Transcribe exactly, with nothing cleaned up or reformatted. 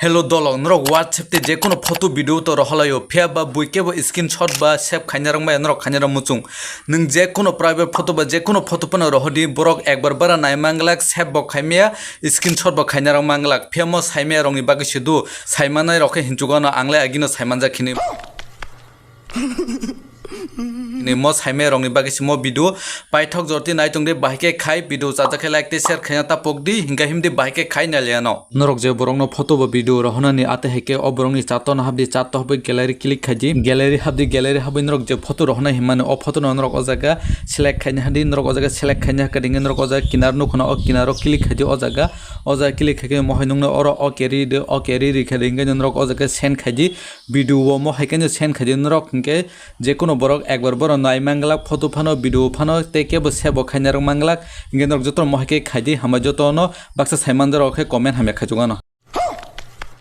Hello dolok, norok WhatsApp tei je kono photo video to roholaio, phiya ba bui kebo screenshot ba save khaina rwngmaya norok khaina rw muchung. Nwng je kono private photo ba je kono photo phano rohodi, borok ekbar bara nai manglak, save bo khaimaya, screenshot bo khaina rw manglak. Phiya mo saimaya rokni bagwi se do, saimanai rok khe hinchugo no, ang le agino saimanjak khini. Ni mo saimaya rokni bagwi se mo video paithok jorti naitung di, bahai khe khai video chajak khe like tei share khaina ta pok di, hinga himdi bahai khe khai naliano. Norok je borokno photo bo video rohonani ate hai khe o borokni chat-o no habdi, chat-o habwi gallery click khaidi, gallery habdi, gallery habwi norok je photo rohonai hinmani o photo no norok o jaga select khaina hadi, norok o jaga select khaina hakhe ringwi norok o jaga kinar nukhono, o kinaro click khaidi o jaga, o jaga click khaikhe mohai nukno oro okay ri di, okay ri ri khe ringwi norok o jaga send khaidi. Video o mo hai khe send khaidi norok, hinkhe je kono borok ekbar borok nai manglak, photo phano, video phano tei kebo save bo khaina rok manglak, hinkhe norok joto mo hai khe khaidi, hambai joto no baksa sai manjak rok khe comment hamya khaichuk ano.